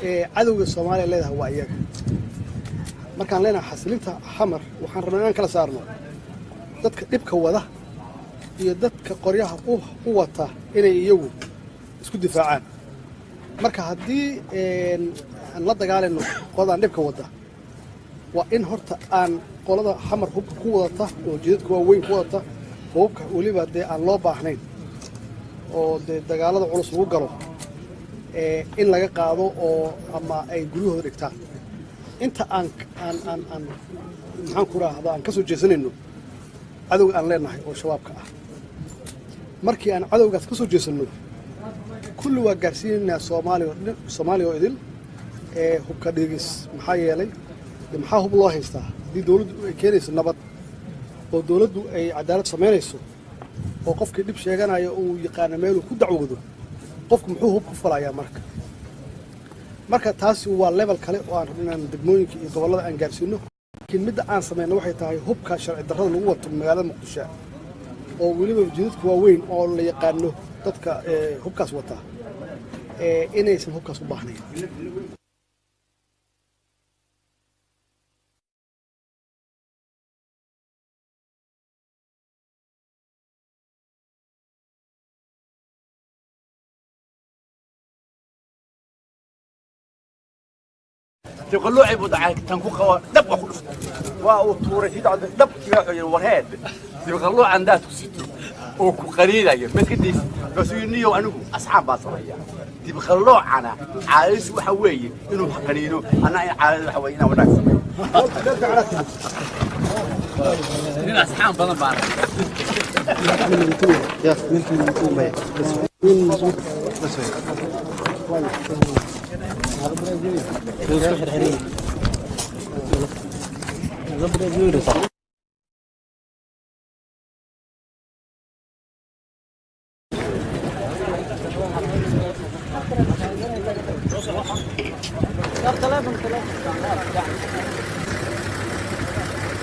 Cadowga Soomaaliya leedahay waa iyaga. Markaan leenahay xasilinta Xamar, waxaan rabnaa inaan kala saarno dadka dhibka wada iyo dadka qoryaha u wata inay iyagu isku difaacaan. Marka haddii aan la dagaalayno qoladaan dhibka wada, waa in horta aan qolada Xamar hubka ku wadata oo jidadka waaweyn ku wadata, hubabka weliba dee aan loo baahnayn oo dee dagaalada culus lagu galo, in laga qaado oo ama ay guryahooda dhigtaan inta aan aan aan aan maxaan ku raahdaa aan ka soo jeesanayno cadowga aan leenahay oo Shabaabka ah. Markii aan cadowgaas ka soo jeesanno, kulli waa gaarsiinaynaa Soomaaliya oo dhan, Soomaaliya oo idil ee hubka dhigis. Maxaa yeelay de maxaa hub loo haystaa haddii dowladdu ay keenayso nabad oo dowladdu ay cadaalad samaynayso oo qofkii dhib sheeganayo uu yaqaano meeluu ku dacwoodo? Qofku muxuu hub ku falayaa? Marka taasi waa level kale oo aan rabno inaan degmooyinka iyo gobollada aan gaarsiino. Laakiin midda aan samayno waxay tahay hubka sharci darrada lagu wato magaalada Muqdisho oo weliba jidadka waaweyn oo la yaqaano dadka hubkaas wata inaysan hubkaas u baahnayn. Tiqalooci buu dhacay, tan ku qabo, dhab waa ku dhuftay, waa uu tuuray sii dacday dhab kii. Wuxuu yidhi, warheed, tiqaloocan daad ku sito oo ku qaniinayo maskadiis. Markaasuu yidhi, niyow, anigu asxaab baan sameeya, dibqaloocana caadadiisu waxa weeye inuu wax qaniino, anna in caadada waxa weeye inaan wanaag sameeyo. Nin asxaab badan baan.